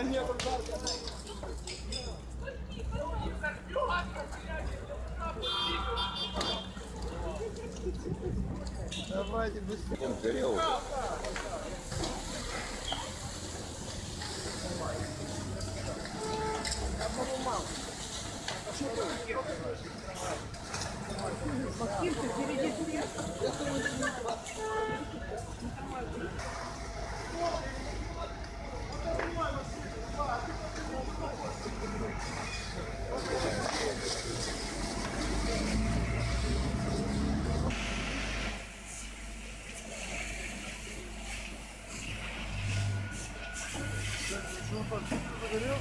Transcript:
Нет, он жарко. Давайте быстрее. Он горел. Максим, ты впереди. Что, он там загорел?